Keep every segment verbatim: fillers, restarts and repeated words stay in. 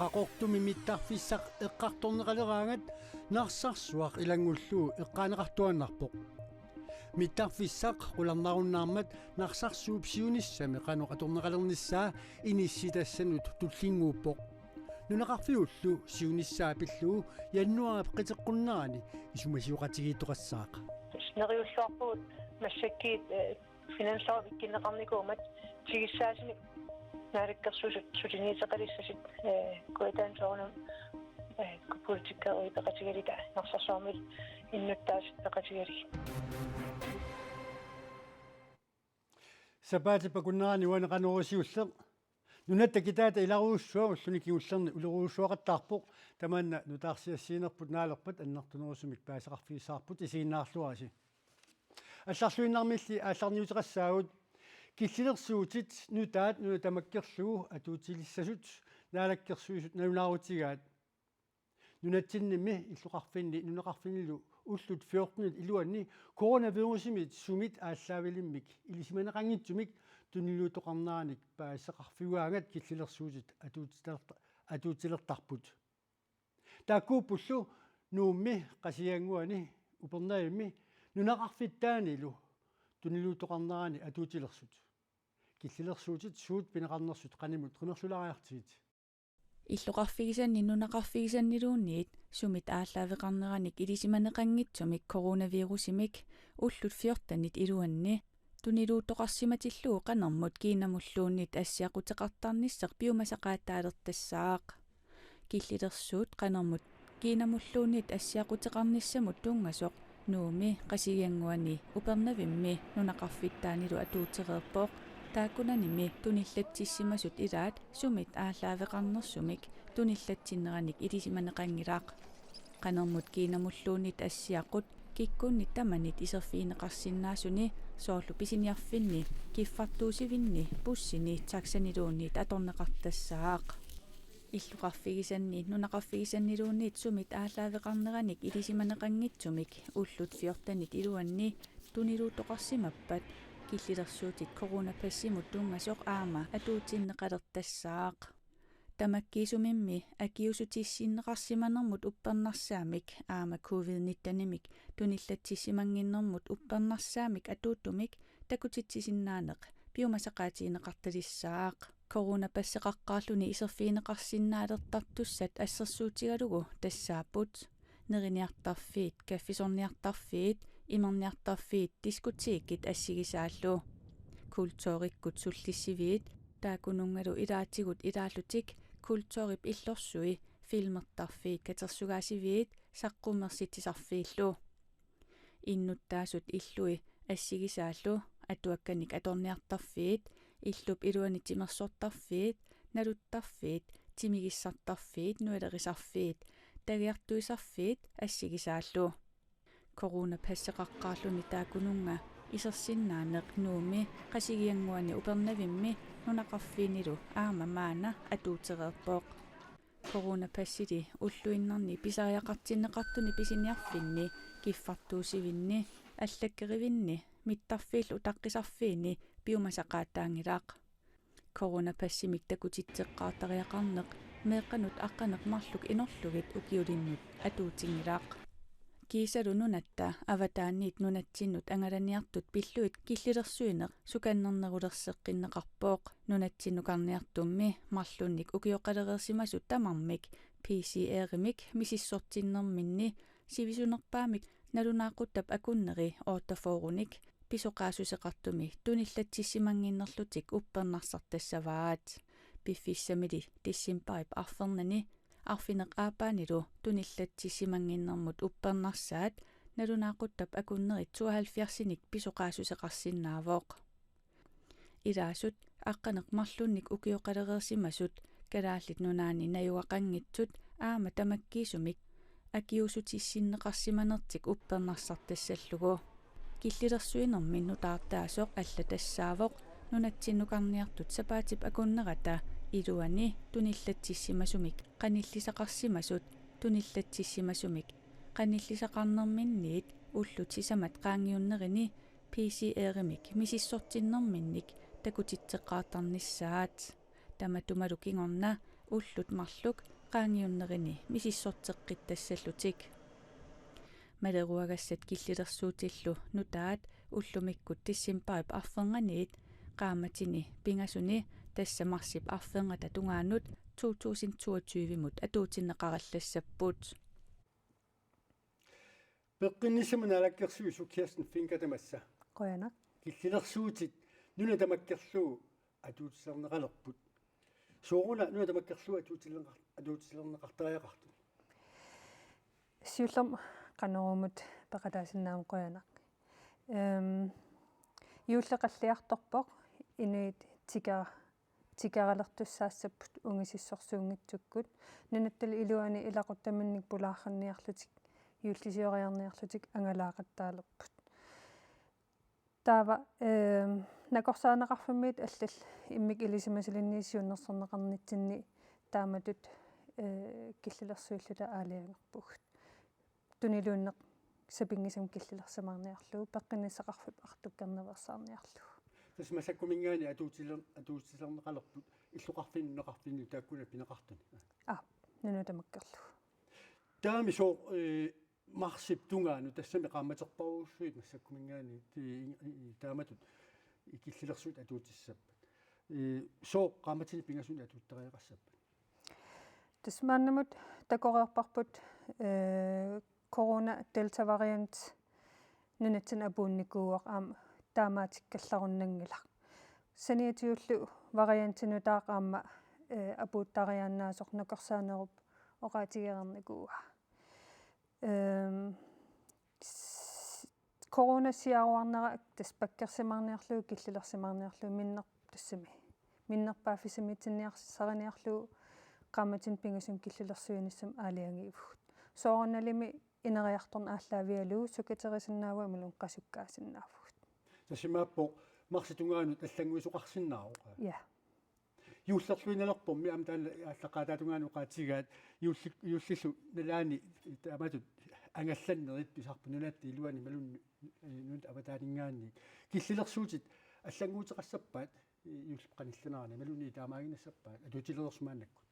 Qaqortumi mittarfissaq eqqartorneqaleraangat Narsarsuaq ilanngullugu eqqaaneqartuaannarpoq. Mittarfissaq qularnarunnaarmat Narsarsuup siunissami qanoq atorneqalernissaa inissitassanut tullinnguuppoq. Nunaqarfiullu siunissaa pillugu januaarip qiteqqunnerani isumasioqatigiittoqassaaq. Neriulluarpugut massakkut, eh, finanslovip ikkunneqarnikuummat tigussaasunik Naalakkersuisut suliniuteqalissasut, eh, kujataani soorunami, eh, politikkerit peqatigalugit Narsarsuarmiut innuttaasut peqatigalugit. Sapaatip akunnerani uani Qanorooq siulleq. Nunatta kitaata ilarujussuaq ulluni kingullerni ulorujussuaqattaarpoq, tamanna nutaarsiassiinerput naalerpat annertunerusumik paasisaqarfigissavarput, isiginnaarluarisi. Allarluinnarmilli aallarniuteqassaagut. Killilersuutit nutaat nuna tamakkerlugu atuutilissasut Naalakkersuisut nalunaarutigaat. Nunatsinnimi illoqarfinni nunaqarfinnilu ullut fjortenit iluanni coronavirusimit sumit aallaavilimmik ilisimaneqanngitsumik tuniluuttoqarneranik paasisaqarfigaangat killilersuutit atuutilerta-, atuutilertarput. Taakkuuppullu Nuummi, Qasigiannguani Upernavimmi nunaqarfittaanilu tuniluuttoqarnerani atuutilersut. Killilersuutit suut pineqarnersut qanimut qimerlulaariartigit. Illoqarfigisanni nunaqarfigisanniluunniit sumit aallaaveqarneranik ilisimaneqanngitsumik coronavirusimik ullut fjortenit iluanni tuniluuttoqarsimatillugu qanermut kiinamulluunniit assiaquteqartarnissaq piumasaqaataalertassaaq. Killilersuut qanermut kiinamulluunniit assiaquteqarnissamut tunngasoq Nuummi, Qasigiannguani Upernavimmi nunaqarfittaanilu atuutereerpoq. Taakkunanimi tunillatsissimasut ilaat sumit aallaaveqarnersumik tunillatsinneranik ilisimaneqanngilaq. Qanermut kiinamulluunniit assiaqut kikkunnit tamanit iserfigineqarsinnaasuni, soorlu pisiniarfinni, kiffartuussivinni, bussini taxaniluunniit atorneqartassaaq. Illoqarfigisanni nunaqarfigisanniluunniit sumit aallaaveqarneranik ilisimaneqanngitsumik ullut fjortenit iluanni tuniluuttoqarsimappat killilersuutit coronapassimut tunngasoq aamma atuutinneqalertassaaq. Tamakkiisumimmi akiuussutissinneqarsimanermut uppernarsaammik aamma covid nittenimik tunillatsissimannginnermut uppernarsaammik atuuttumik takutitsisinnaaneq piumasaqaatigineqartalissaaq. Coronapasseqaqqaarluni iserfigineqarsinnaalertartussat assersuutigalugu tassaapput: neriniartarfiit, kaffisorniartarfiit, imerniartarfiit, diskotekit assigisaallu. Kulturikkut sullissiviit, taakkununngalu ilaatigut ilaallutik kulturip illorsui, filmertarfiit, katersugaasiviit, saqqummersitsisarfiillu. Innuttaasut illui assigisaallu, atuakkanik atorniartarfiit, illup iluani timersortarfiit, naluttarfiit, timigissartarfiit, nuilerisarfiit, tagiartuisarfiit assigisaallu. Coronapasseqaqqaarluni taakkununnga isersinnaaneq Nuummi, Qasigiannguani Upernavimmi nunaqarfiinilu aamma maanna atuutereerpoq. Coronapassili ulluinnarni pisariaqartinneqartuni pisiniarfinni, kiffartuussivinni, allakkerivinni, mittarfiillu utaqqisarfiini piumasaqaataanngilaq. Coronapassimik takutitseqqaartariaqarneq meeqqanut aqqaneq-marluk inorlugit ukiulinnut atuutinngilaq. Kiisalu nunatta avataaniit nunatsinnut angalaniartut pillugit killilersuineq sukannernerulerseqqinneqarpoq. Nunatsinnukarniartummi marlunnik ukioqalereersimasut tamarmik P C R-imik misissortinnerminni sivisunerpaamik nalunaaquttap akunneri otteogfyrrenik pisoqaassuseqartumi tunillatsissimannginnerlutik uppernarsartassavaat. Piffissamili decembarip arfernanni arfineq-aappaanilu tunillatsissimannginnermut uppernarsaat nalunaaquttap akunnerit tooghalvfjerdsinik pisoqaassuseqarsinnaavoq. Ilaasut aqqaneq-marlunnik ukioqalereersimasut Kalaallit Nunaanni najugaqanngitsut aamma tamakkiisumik akiuussutissinneqarsimanertik uppernarsartassallugu. Killilersuinermi nutaartaasoq alla tassaavoq nunatsinnukarniartut sapaatip akunnerata iluani tunillatsissimasumik qanillisaqarsimasut, tunillatsissimasumik qanillisaqarnerminniit ullut sisamat qaangiunnerini P C R-imik misissortinnerminnik takutitseqqaartarnissaat. Tamatumalu kingorna ullut marluk qaangiunnerini misissorteqqittassallutik. Maleruagassat killilersuutillu nutaat ullumikkut decembarip arfernganiit qaammatini pingasuni, tassa marsip arfernata tungaanut to tusind toogtyve-mut atuutinneqarallassapput. Peqqinnissamut naalakkersuisoq Kirsten Fencker tamassa. Qujanaq. Killilersuutit nuna tamakkerlugu atuutilerneqalerput. Sooruna nuna tamakkerlugu atuutilerneqar-, atuutilerneqartariaqartut? Siullermik Qanorumut peqataasinnaammat qujanaq. Ehm, juulli qalliartorpoq inuit tika-, tikeralertussaassapput ungasissorsuunngitsukkut. Nunattalu iluani ilaquttaminnik pulaarniarlutik, juullisioriarniarlutik angalaaqattaalerput. Taava, ehm, nakorsaaneqarfimmiit allallu immikkut ilisimasalinniit siunnersorneqarnitsinni taamatut, eh, killilersuilluta aalajangerpugut. Tuniluunneq sapinngisamik killilersimaarniarlugu, peqqinnissaqarfik artukkernaveersaarniarlugu. Tassa massakkuminngaanniit atuutiler-, atuutilerneqalerput illoqarfinni nunaqarfinni taakkua pineqartuni. Aa, nuna tamakkerlugu. Taamaasoq, eh, marsip tungaanut tassami qaammaterparujussuit massakkuminngaanniit, eh, i-, i-, taamatut killilersuutit atuutissappat. Eh, sooq qaammatini pingasuni atuuttariaqassappat? Tassa maannamut takoreerparput, eh, corona Delta variant nunatsinni apuunnikuuvoq, aamma taamatikkallarunanngilaq. Saniatigut varianti nutaaq aamma, eh, apuuttariaannaasoq nakorsaanerup oqaatigereernikuuaa. Ehm, s-, corona siaruarnera tassa pakkersimaarniarlugu, killilersimaarniarlugu, minner-, tassami minnerpaaffissamiitsinniarsariniarlugu qaammatini pingasuni killilersuinissamut aalajangiivugut. Soorunalimi ineriartorneq aallaavigalugu sukaterisinnaavunga imaluunniit qasukkaasinnaavunga. Tassa imaappoq marsip tungaanut allannguisoqarsinnaavoq. Ja. Juullerluinnalerpormi aamma taanna aallaqqaataatungaanut oqaatigaat juulli-, juullillu nalaani taamatut angallannerit pisarput nunatta iluani imaluunniit, eh, nunatta avataaninngaanniit. Killilersuutit allannguuteqassappat, eh, juullip qanillinerani imaluunniit taamaaginnassappat atuutilereersut maannakkut?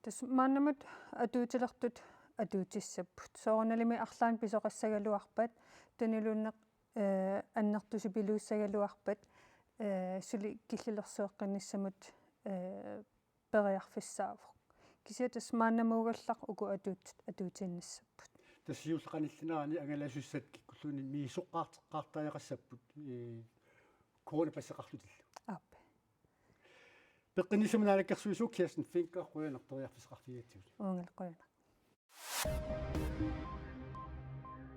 Tassa maannamut atuutilertut atuutissapput. Soorunalimi arlaannik pisoqassagaluarpat, tuniluunneq, eh, annertusipiluussagaluarpat, eh, suli killilersueqqinnissamut, eh, periarfissaavoq. Kisianni tassa maannamuugallaq uku atuut-, atuutiinnassapput. Tassa juullip qanillinerani angalasussat kikkulluunniit misissoqqaarteqqaartariaqassapput, eh, coronapasseqarlutillu. Aap. Peqqinnissamut naalakkersuisoq Kirsten Fencker, qujanaq periarfissaqarfigigatsigut. Uangalu qujanaq.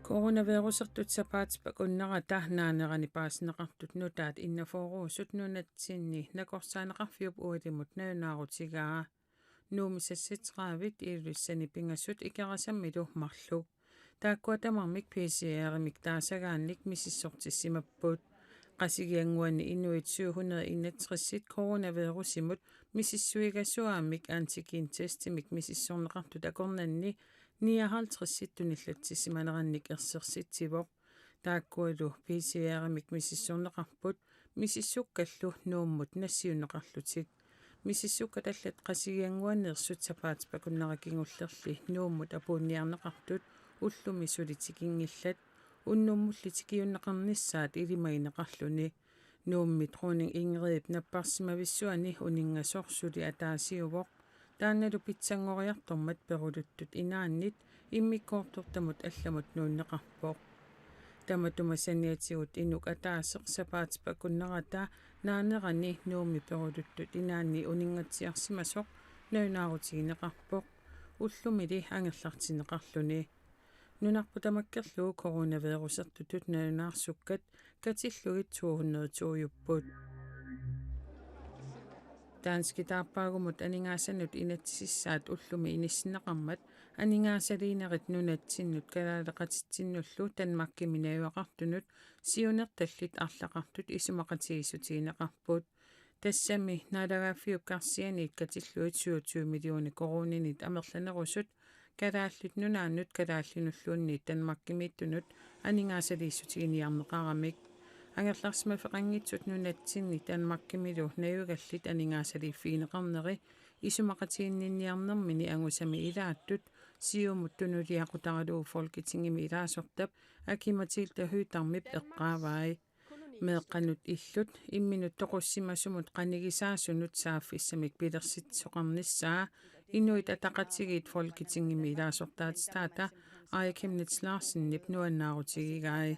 Coronavirusertut sapaatip akunnerata naanerani paasineqartut nutaat enogfyrreusut nunatsinni nakorsaaneqarfiup ualimut nalunaarutigaa. Nuummi seksogtredive, Ilulissani pingasut, Ikerasammilu marluk. Taakkua tamarmik P C R-imik taasagaannik misissortissimapput. Qasigiannguani inuit syv hundrede enogtres coronavirusimut misissuigasuaammik antigentestimik misissorneqartut akornanni nioghalvtreds tunillatsissimanerannik ersersitsivoq. Taakkualu P C R-imik misissorneqarput, misissukkallu Nuummut nassiunneqarlutik. Misissukkat allat Qasigiannguaneersut sapaatip akunnera kingullerli Nuummut apuunniarneqartut ullumi suli tikinngillat, unnummulli tikiunneqarnissaat ilimagineqarluni. Nuummi Dronning Ingridip napparsimavissuani uninngasoq suli ataasiuvoq. Taannalu pitsanngoriartormat peruluttut inaannit immikkoortortamut allamut nuunneqarpoq. Tamatuma saniatigut inuk ataaseq sapaatip akunnerata naanerani Nuummi peruluttut inaanni uninngatsiarsimasoq nalunaarutigineqarpoq, ullumili angerlartinneqarluni. Nunarput tamakkerlugu coronavirusertutut nalunaarsukkat katillugit to hundrede to-jupput. Danskit aappaagumut aningaasanut inatsisissaat ullumi inissinneqarmat aningaasaliinerit nunatsinnut kalaaleqatitsinnullu Danmarkimi najugaqartunut siunertallit arlaqartut isumaqatigiissutigineqarput. Tassami naalagaaffiup karsianiit katillugit syvogtyve millioner koruuninit amerlanerusut Kalaallit Nunaannut Kalaallinulluunniit Danmarkimiittunut aningaasaliissutiginiarneqaramik. Angerlarsimaffeqanngitsut nunatsinni Danmarkimilu najugallit aningaasaliiffigineqarneri isumaqatiginninniarnermini angusami ilaattut Siumut tunuliaqutaralugu Folketingimi ilaasortap Aki-Matilda Høegh-Damip eqqaavai. Meeqqanut illut imminut toqussimasumut qanigisaasunut saaffissamik pilersitsisoqarnissaa Inuit Ataqatigiit Folketingimi ilaasortaatitaata Aaja Chemnitz Larsenip nuannaarutigigai.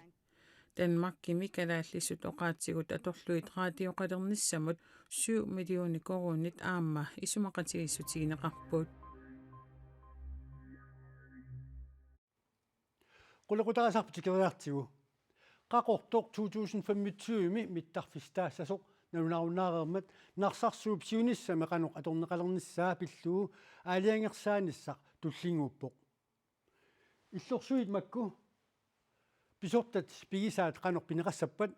Danmarkimi kalaallisut oqaatsigut atorlugit radioqalernissamut syv millioner koruunit aamma isumaqatigiissutigineqarput. Qulequtarisarput tikeriartigu. Qaqortoq to tusind femogtyve-mi mittarfissitaassasoq nalunaarunnaarmat Narsarsuup siunissami qanoq atorneqalernissaa pillugu aalajangersaanissaq tullinnguuppoq. Illorsuit makku pisortat pigisaat qanoq pineqassappat?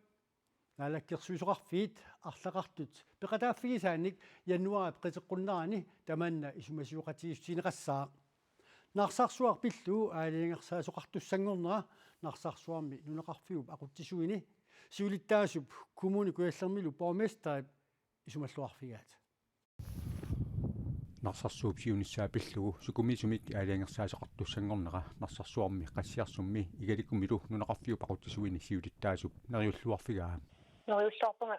Naalakkersuisoqarfiit arlaqartut peqataaffigisaannik januaarip qiteqqunnerani tamanna isumasioqatigiissutigineqassaaq. Narsarsuaq pillugu aalajangersaasoqartussanngornera Narsarsuarmi nunaqarfiup aqutsisuini siulittaasup Kommune Kujallermilu borgmesterip isumalluarfigaat. Narsarsuup siunissaa pillugu sukumiisumik aalajangersaasoqartussanngornera Narsarsuarmi, Qassiarsummi Igalikumilu nunaqarfiup aqutsisuini siulittaasup neriulluarfigaa. Neriulluarpunga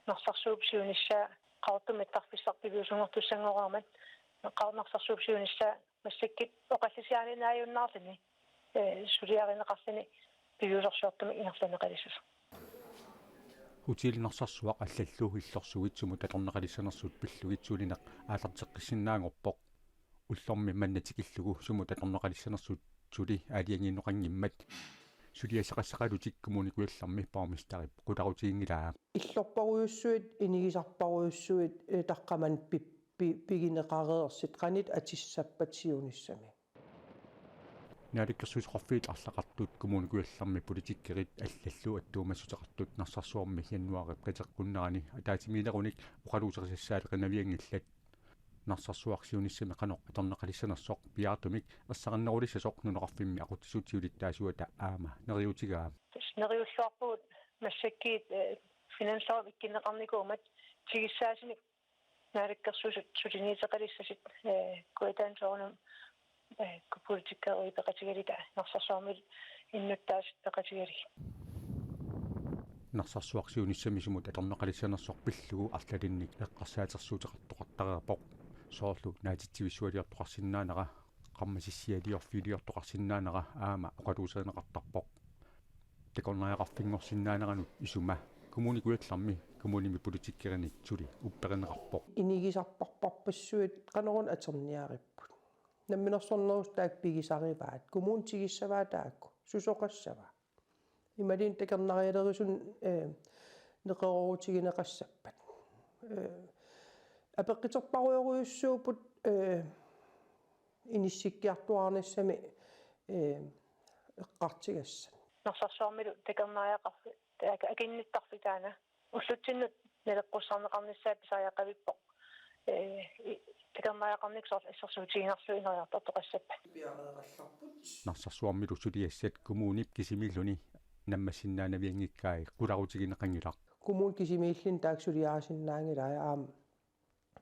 Narsarsuup siunissaa Qaqortumi mittarfissaq piviusunngortussanngormat, Qaqortoq Narsarsuup siunissaa massakkut oqallisiaaninaajunnaarluni, eh, suliarineqarluni piviusorsiortumik ingerlanneqalissasoq. Hotel Narsarsuaq allallu illorsuit sumut atorneqalissanersut pillugit sulineq aallarteqqissinnaanngorpoq. Ullormi manna tikillugu sumut atorneqalissanersut suli aalajangiunneqanngimmat suliassaqassaqalutik Kommune Kujallermi borgmesterip qularutiginngilaa. Illorparujussuit, inigisarparujussuit, eh, taqqamani pi-, pi-, pigineqareersut qanoq atissappat siunissami. Naalakkersuisoqarfiit arlaqartut Kommune Kujallermi politikerit allallu attuumassuteqartut Narsarsuarmi januaarip qiteqqunnerani ataatsimiinnerunik oqaluuserisassaaleqinavianngillat. Narsarsuaq siunissami qanoq atorneqalissanersoq piaartumik ersarinnerulissasoq nunaqarfimmi aqutsisut siulittaasuata aamma neriuutigaa. Neriulluarpugut massakkut, eh, finanslovip ikkunneqarnikuummat tigussaasunik Naalakkersuisut suliniuteqalissasut, eh, kujataani soorunami, eh, politikerit peqatigalugit Narsarsuarmi innuttaasut peqatigalugit. Narsarsuaq siunissami sumut atorneqalissanersoq pillugu arlalinnik eqqarsaatersuuteqartoqartareerpoq. Soorlu naatitsivissualiortoqarsinnaanera, qarmasissaliorfiiliortoqarsinnaanera aamma oqaluuserineqartarpoq. Takornariaqarfinngorsinnaaneranut isuma Kommune Kujallermi kommunimi politikerinik suli upperineqarpoq. Inigisarparpassuit qanoruna atorniaripput. Namminersornerusut taakku pigisarivaat. Kommunit tigussavat taakku. Susoqassavat. Imaluunniit takornarialerisunut, eh, neqeroorutigineqassappat. Eh, apeqquterparujorujussuupput, eh, inissikkiartuaarnissami, eh, eqqartugassat. Narsarsuarmilu takornariaqarfik, ak-, akunnittarfik taanna. Ullutsinnut naleqqussarneqarnissaa pisariaqavippoq. Eh, i-, takornariaqarnikkut soorlu assersuutigiinnarlugu ineriartortoqassappat. Narsarsuarmilu suliassat kommunip kisimiilluni nammassinnaanavianngikkai qularutigineqanngilaq. Kommunip kisimiilluni taakku suliarisinnaanngilai aamma.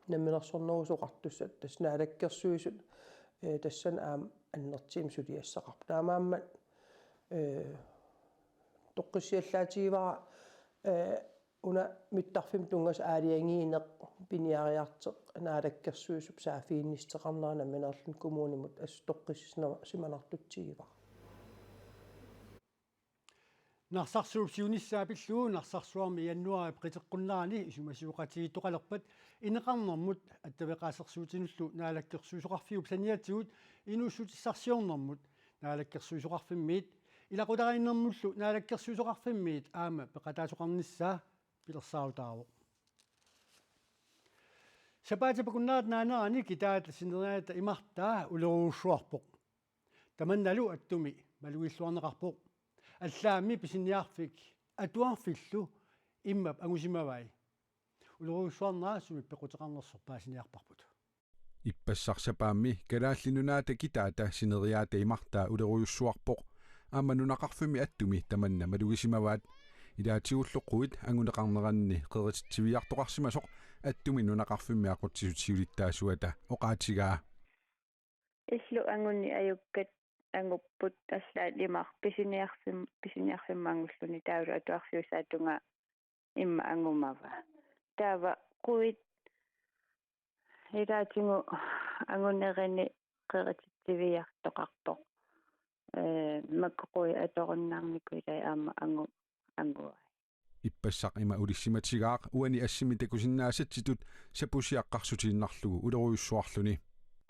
Namminersornerusut oqartussat tassa Naalakkersuisut, eh, tassani aamma annertuumik suliassaqarput. Taamaammat, eh, toqqissiallaatigivara, eh, una mittarfimmut tunngasut aalajangiineq piniariartoq Naalakkersuisup saaffiginnissuteqarnera nammineerluni kommunimut assut toqqissisimanartutsigivara. Narsarsuup siunissaa pillugu Narsarsuarmi januaarip qiteqqunnerani isumasioqatigiittoqalerpat ineqarnermut attaveqaasersuutinullu naalakkersuisoqarfiup saniatigut inuussutissarsiornermut naalakkersuisoqarfimmiit ilaqutariinnermullu naalakkersuisoqarfimmiit aamma peqataasoqarnissaa pilersaarutaavoq. Sapaatip akunnerata naanerani kitaata sineriaata imartaa ulerujussuarpoq. Tamannalu attumi malugilluarneqarpoq. Allaammi pisiniarfik atuarfillu immap angusimavai. Ulerujussuarnera sumik pequteqarnersoq paasiniarparput. Ippassaq sapaammi Kalaallit Nunaata kitaata sineriaata imartaa ulerujussuarpoq. Aamma nunaqarfimmi attumi tamanna malugisimavaat. Ilaatigullu quit anguneqarneranni qerititsiviartoqarsimasoq Attumi nunaqarfimmi aqutsisut siulittaasuata oqaatigaa. Illu angunni ajukkat angupput, allaat imaq pisiniarfim-, pisiniarfimmanngorluni, taavalu atuarfiusaata tungaa immaqa angumavaa. Taava quit ilaatigut angunerini qerititsiviartoqarpoq. Ee, makku quit atorunnaarnikut ilai aamma angu-, anguai. Ippassaq ima ulissimatigaaq uani assimi takusinnaasatsitut sapusiaq qarsutiinnarlugu ulerujussuarluni.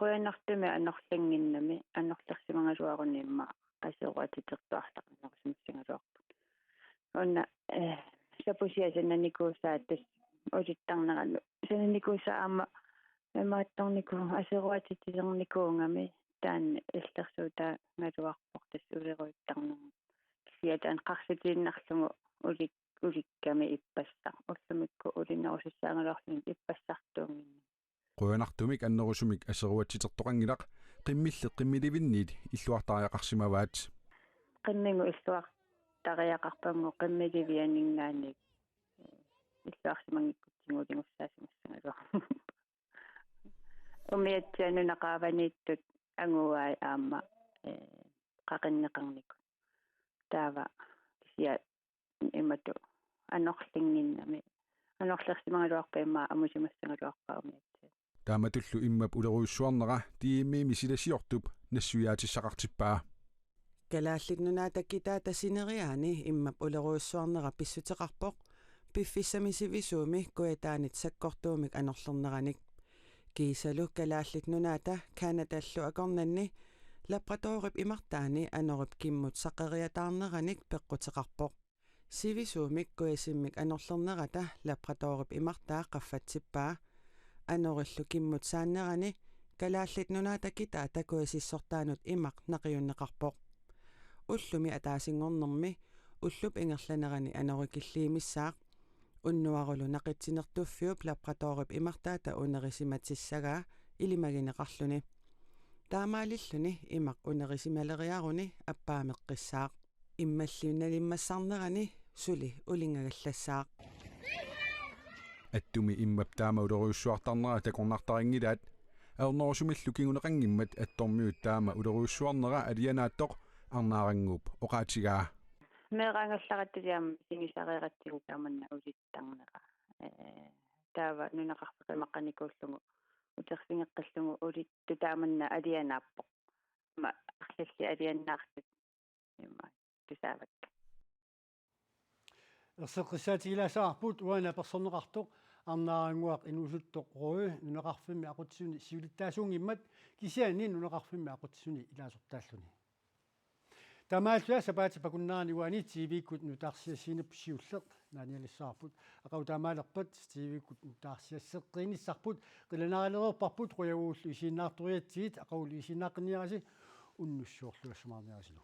Qujanartumik anorlinnginnami, anorlersimagaluaruni immaqa aseruatitertuartarnerusimassagaluarput. Una, eh, sapusiaq sananikuusaa tassa ulittarneranut. Sananikuusaa aamma imaattornikuuvoq, aseruatititernikuugami, taanna illersuutaagaluarpoq tassa ulerujuttarneranut. Kisianni taanna qarsutiinnarlugu ulik-, ulikkami ippassaq. Ullumikkut ulinnerusussaagaluarluni ippassartuunnginnami. Qujanartumik annerusumik aseruatitertoqanngilaq qimmilli qimmilivinniit illuartariaqarsimavaat. Qimmigut illuartariaqarpagut qimmilivianinngaanniit, eh, illuarsimanngikkutsigu uligussaasimassagaluarpoq. Umiatsiaq nunaqaavaniittut anguai aamma, eh, qaqinneqarnikut. Taava kisianni imatut anorlinnginnami. Anorlersimagaluarpat immaqa amusimassagaluarpaa umiatsiaq. Taamatullu immap ulerujussuarnera D M I-mi silasiortup nassuiaatissaqartippaa. Kalaallit Nunaata kitaata sineriaani immap ulerujussuarnera pissuteqarpoq piffissami sivisuumi kujataanit sakkortuumik anorlerneranik. Kiisalu Kalaallit Nunaata Canadallu akornanni Labradorip imartaani anorip kimmut saqeriataarneranik peqquteqarpoq. Sivisuumik kujasimmik anorlernerata Labradorip imartaa qaffatsippaa. Anorillu kimmut saannerani Kalaallit Nunaata kitaata kujasissortaanut imaq naqiunneqarpoq. Ullumi ataasinngornermi ullup ingerlanerani anorikilliimissaaq. Unnuarulu naqitsinertuffiup Labradorip imartaata unerisimatissagaa ilimagineqarluni. Taamaalilluni imaq unerisimaleriaruni appaameqqissaaq. Immallu nalimmassarnerani suli ulinngagallassaaq. Attumi immap taama ulerujussuartarnera takornartarinngilaat. Ajornerusumillu kinguneqanngimmat attormiut taama ulerujussuarnera alianaattoq Arnaarannguup oqaatigaa. Meeraagallaratta aamma isigisariaratsigu taamanna ulittarnera. Ee, taava nunaqarfik qimaqqanikuullugu uterfigeqqillugu ulittut taamanna alianaappoq. Aamma arlallit alianaartut immaqa tusaavakka. Erseqqissaatigilaassavarput uani apersorneqartoq Arnaarannguaq Inuusuttoq Røe nunaqarfimmi aqutsisuni siulittaasuunngimmat, kisianni nunaqarfimmi aqutsisuni ilaasortaalluni. Taamaalilluta sapaatip akunnerani uani T V-kkut nutaarsiassiinerput siulleq naanialissavarput. Aqagu taamaalerpat T V-kkut nutaarsiasseqqinissarput qilanaarilereerparput, qujavugullu isiginnaartoriatsigit, aqagulu isiginnaaqqinniarisi, unnussiorluassumaarniarisilu.